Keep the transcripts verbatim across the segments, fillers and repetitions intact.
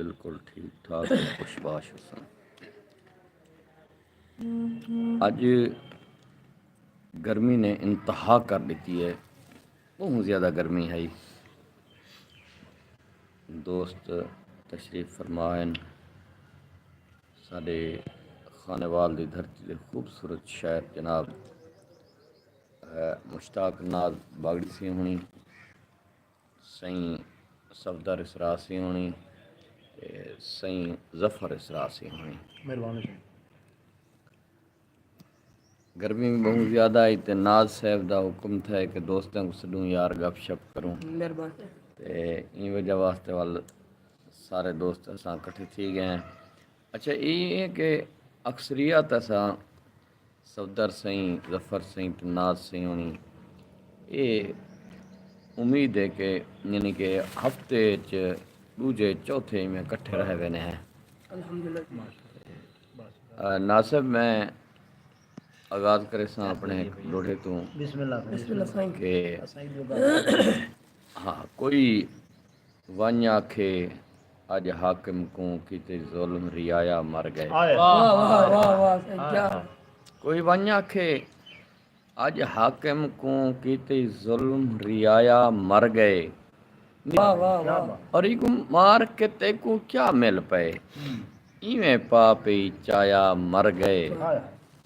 بالکل ٹھیک ٹھاک، خوش باش ہوسن۔ اڄ گرمی نے انتہا کر ݙتی ہے، ٻہوں زیادہ گرمی ہئی۔ دوست تشریف فرما ہن، ساݙے خانیوال دی دھرتی دے خوبصورت شاعر جناب، اے، مشتاق ناز باگڑی سئیں ہوݨی، سئیں صفدر اسرار سئیں ہوݨی تے سئیں ظفر اسرار سئیں ہوݨی۔ مہربانی سئیں۔ گرمی وی ٻہوں زیادہ ہئی تے ناز صاحب دا حکم تھئے کہ دوستاں کوں سݙوں یار، گپ شپ کروں۔ مہربانی۔ تے ایں وجہ واسطے ول سارے دوست اساں کٹھے تھی ڳئے ہیں۔ اچھا، اے ہے کہ اکثریت اساں صفدر سئیں، ظفر سئیں تے ناز سئیں ہوݨی، اے امید ہے کہ، یعنی کہ ہفتے اچ ݙوجھے چوتھے ایویں کٹھے رہ ویندے ہیں۔ الحمدللہ۔ آ، ناز صاحب، میں آغاز کریساں اپݨے ہک ݙوہڑے توں۔ بسم اللہ۔ بسم اللہ سائیں۔ کہ ہاں، کوئی ونڄ آکھے، اڄ حاکم کوں کیتے ظلم، رعایا مر ڳئے۔ آئے۔ واہ، واہ، واہ، واہ، سائیں، کیا۔ کوئی ونڄ آکھے، اڄ حاکم کوں کیتے ظلم، رعایا مر ڳئے۔ واہ، واہ، واہ۔ اور ایکوں مار کے تیکوں کیا مل پئے؟ ہوں۔ ایویں پا پئی چایا مر ڳئے۔ آئے۔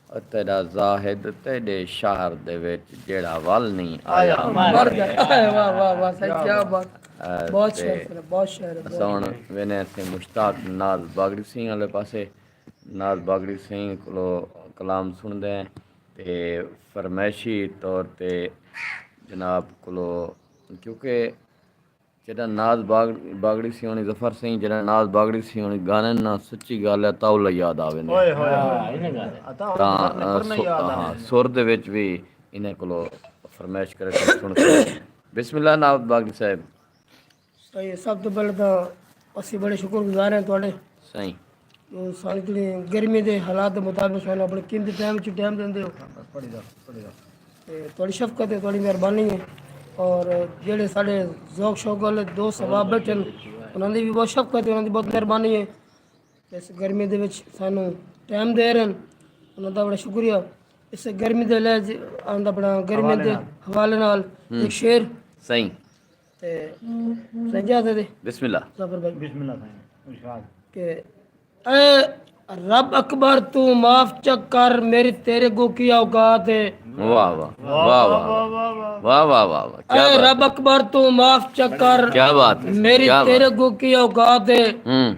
او تیݙا زاہد تیݙے شہر دے وچ جیڑھا ول نہیں آیا، آیا، مر مر ڳئے۔ ڳئے۔ واہ، واہ، واہ، سائیں، کیا کیا بات۔ بات۔ آ، بہت تے شعر سݨے، بہت شعر ہے، بہت اساں ہݨ شعر۔ ویندے ہاسے مشتاق ناز باگڑی سئیں والے پاسے۔ ناز باگڑی سئیں کولو کلام سݨدے ہیں تے فرمائشی طور تے جناب کولو، کیونکہ جݙاں ناز باغ-، باغڑی سئیں ہوݨی، ظفر سئیں، جݙاں ناز باغڑی سئیں ہوݨی ڳاوندن نا، سچی ڳالھ ہے، عطاء اللہ یاد آ ویندے۔ اوئے ہوئے ہوئے۔ ہاں، انہیں ڳالھ ہے۔ تاں، عطاء اللہ آ، یاد آ سو-، ویندے۔ ہاں، سر دے وچ وی انہیں کولو فرمائش کرے تے سݨ کے۔ بسم اللہ ناز باغڑی صاحب۔ سائیں، سب توں پہلے تاں اسی بڑے شکر گزار ہیں تہاݙے۔ سائیں۔ جو ساݙی جیڑھی گرمی دے حالات دے مطابق سانوں اپݨے قیمتی ٹائم چ ٹائم ݙیندے ہو۔ بس پڑھی دا، پڑھی دا۔ تے تہاݙی شفقت ہے، تہاݙی مہربانی ہے۔ اور جیڑھے ساݙے ذوق شوق والے دوست احباب بیٹھے ہن، انہاں دی وی بہت شفقت ہے، انہاں دی بہت مہربانی ہے۔ تے اس گرمی دے وچ سانوں ٹائم ݙے رہے ہن، انہاں دا بڑا شکریہ۔ اس گرمی دے لحاظ آندا بڑا گرمی حوالے دے نال۔ حوالے نال ہوں۔ ایک شعر۔ سائیں۔ تے سائیں اجازت دے۔ بسم اللہ۔ ظفر بھائی۔ بسم اللہ سائیں، ارشاد۔ کہ اے رب اکبر، توں معاف چا کر، میری تیرے اڳوں کی اوقات ہے۔ واہ واہ، واہ واہ، واہ واہ، واہ واہ، کیا اے بات رب ہے۔ اکبر، توں معاف چا کر، کیا بات ہے، میری کیا بات۔ تیرے اڳوں کی اوقات ہے۔ ہوں۔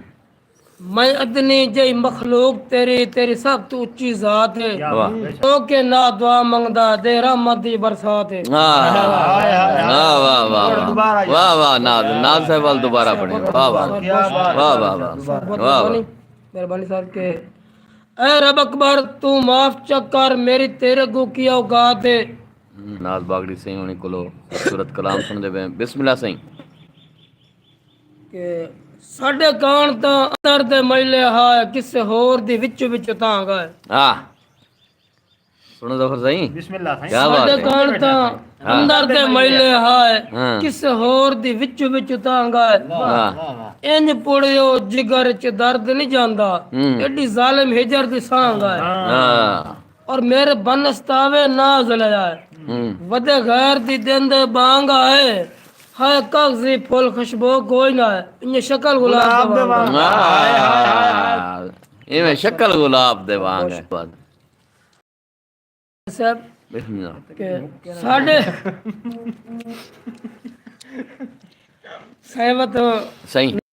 میں ادنی جئی مخلوق تیری، تیری سب توں اچی ذات ہے۔ کیا بات ہے۔ تو کہ نہ دعا منگدا، دے رحمت دی برسات ہے۔ واہ۔ ہائے، ہائے، ہائے۔ واہ، واہ، واہ، واہ۔ دوبارہ۔ واہ، واہ، ناز، ناز صاحب وال دوبارہ پڑھیں۔ واہ، واہ۔ کیا بات ہے۔ واہ، واہ، واہ۔ بہت واہ، واہ۔ مہربانی، مہربانی صاحب کہ اے رب اکبر، توں معاف چا کر، میری تیرے اڳوں کی اوقات ہے۔ ناز باغڑی سئیں ہوݨی کولو خوبصورت کلام سݨدے پئے۔ بسم اللہ سئیں۔ کہ ساݙے کان تاں اندر دے میلے ہائے، کسے ہور دی وچوں وچوں تاں ڳائے۔ ہاں۔ سݨو ظفر سئیں۔ بسم اللہ سائیں۔ کیا بات ہے۔ ساݙے کان تاں ہاں۔ اندر دے میلے ہائے، ہاں۔ کسے ہور دی وچوں وچوں تاں ڳائے۔ واہ، ہاں۔ واہ، واہ۔ انج پڑھیو جگر چ درد نہیں جاندا، ہوں۔ ایڈی ظالم ہجر دی سانگ آئے۔ ہاں۔ اور میرے بنستاوے ناز لے آئے۔ ہوں۔ ودے غیر دی دن دے بانگ آئے۔ ہائے کاغذی پھل خوشبو کوئی نہ ہے، انہیں شکل گلاب گلاب دے دے وانگ۔ وانگ۔ ہائے، ہائے، ہائے، ہائے۔ ہاں، ایویں شکل گلاب دے وانگ ہے۔ صاحب بسم اللہ۔ کہ ساݙے سیوت سائیں۔